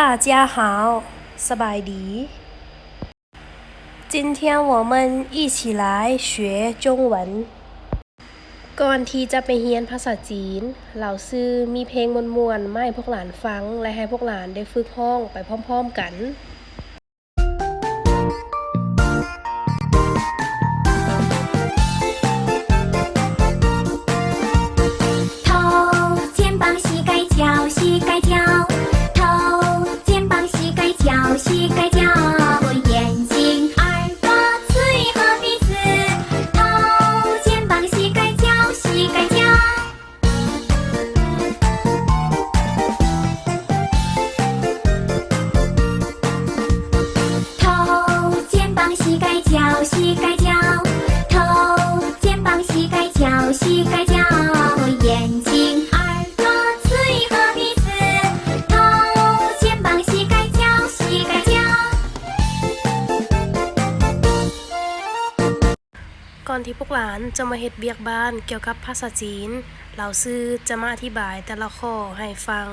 大家好 ສະບາຍດີ 今天我们一起来学中文 ກ່ອນທີ່ຈະໄປຮຽນພາສາຈີນ ເຫຼົ່າຊື່ມີເພງມ່ວນໆ ມາໃຫ້ພວກຫຼານຟັງ ແລະ ໃຫ້ພວກຫຼານໄດ້ຝຶກຮ້ອງໄປພ້ອມໆກັນ. ກ່ອນທີ່ພວກຫຼານຈະມາເຮັດວຽກບ້ານກ່ຽວກັບພາສາຈີນ, ເຫຼົ່າຊື່ຈະມາອະທິບາຍແຕ່ລະຂໍ້ໃຫ້ຟັງ.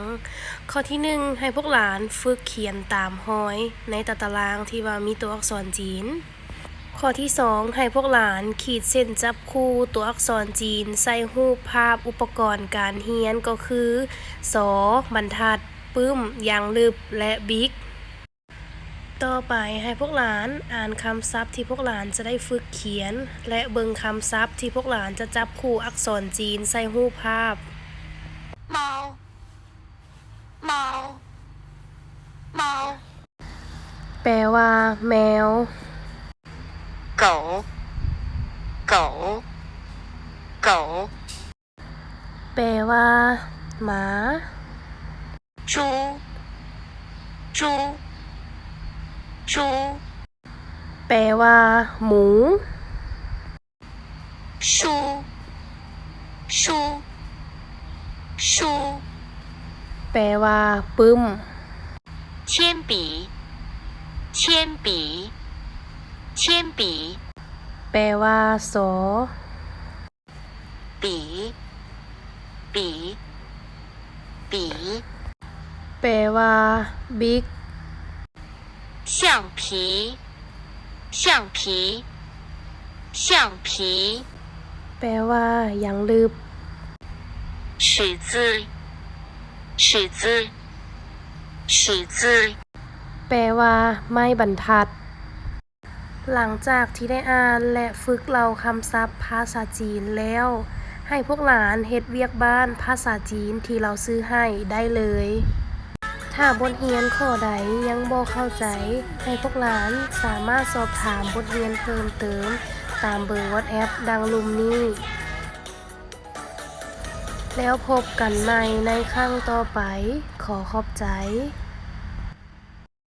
ຂໍ້ທີໜຶ່ງ, ໃຫ້ພວກຫຼານຝຶກຂຽນຕາມຮອຍໃນຕາຕະລາງທີ່ວ່າມີຕົວອັກສອນຈີນ. ຂໍ້ທີສອງ, ໃຫ້ພວກຫຼານຂີດເສັ້ນຈັບຄູ່ຕົວອັກສອນຈີນໃສ່ຮູບພາບອຸປະກອນການຮຽນ ກໍຄື ສໍ, ບັນທັດ, ປຶ້ມ, ຢາງລຶບ ແລະ ບິກ. ຕໍ່ໄປໃຫ້ພວກຫຼານອ່ານຄຳສັບທີ່ພວກຫຼານຈະໄດ້ຝຶກຂຽນ ແລະ ເບິ່ງຄຳສັບທີ່ພວກຫຼານຈະຈັບຄູ່ອັກສອນຈີນໃສ່ຮູບພາບ. 猫 猫 猫 ແປວ່າ ແມວ. 狗 狗 狗 ແປວ່າ ໝາ. 猪 猪 猪 ແປວ່າ ໝູ. 书 书 书 ແປວ່າ ປຶ້ມ. 铅笔 铅笔 铅笔 ແປວ່າ ສໍ. 笔 笔 笔 ແປວ່າ ບິກ. 橡皮 橡皮 橡皮 ແປວ່າ ຢາງລຶບ. 尺子 尺子 尺子 ແປວ່າ ໄມ້ບັນທັດ. ຫຼັງຈາກທີ່ໄດ້ອ່ານ ແລະ ຝຶກເລົ່າຄຳສັບພາສາຈີນແລ້ວ, ໃຫ້ພວກຫຼານເຮັດວຽກບ້ານພາສາຈີນທີ່ເລົ່າຊື່ໃຫ້ໄດ້ເລີຍ. ຖ້າບົດຮຽນຂໍ້ໃດຍັງບໍ່ເຂົ້າໃຈ, ໃຫ້ພວກຫຼານສາມາດສອບຖາມບົດຮຽນເພີ່ມເຕີມຕາມເບີ WhatsApp ດັ່ງລຸ່ມນີ້. ແລ້ວພົບກັນໃໝ່ໃນຄັ້ງຕໍ່ໄປ. ຂໍຂອບໃຈ.